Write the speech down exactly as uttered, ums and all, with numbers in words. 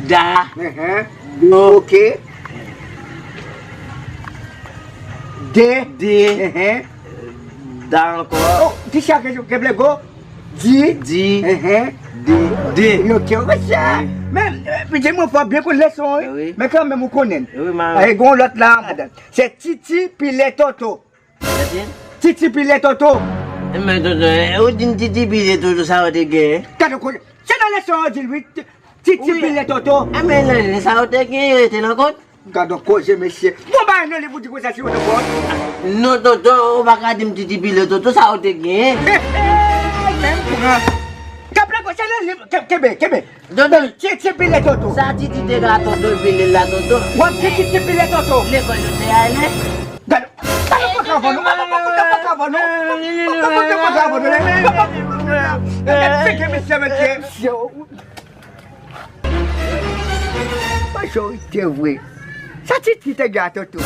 Da. Ehe. Do. Ok. De. De. Ehe. Da ankò. Oh, ti chat ke, ke plego. Di. Di. Ehe. De. De. Ok, ok, sa. Men, eh, pidye mwen fò byen konn leson, wi. Wi. Men kanmenm ou konnen. Wi, ma. Ay, gon lòt la, madanm. Se Titi Pile Toto. Gade. Titi Pile Toto. Men tonton, eh, ou di m Titi Pile Toto sa ou te gen? Gade w konnen. Se nan leson an di l, wi. Titi Pile Toto. E men nan sa ou te gen, rete nan kont? Gade w koze, mesye. Bon, ba, nan liv ou di konsa si yo nan kont. Non, tonton, ou pa ka di m Titi Pile Toto sa ou te gen. Men pran. Kap la konsa nan liv. Ke- Kebe, kebe. Tonton, Titi Pile Toto. Sa Titi te ka tonton pile la, tonton. W ap di Titi Pile Toto. Lekòl yo te ale. Gade, gade pòt la avan nou, gade pòt la avan nou. Gade pòt la avan nou, lè. Gade fèk misye, mesye. Majorite vre. Sa Titi te gen a Toto.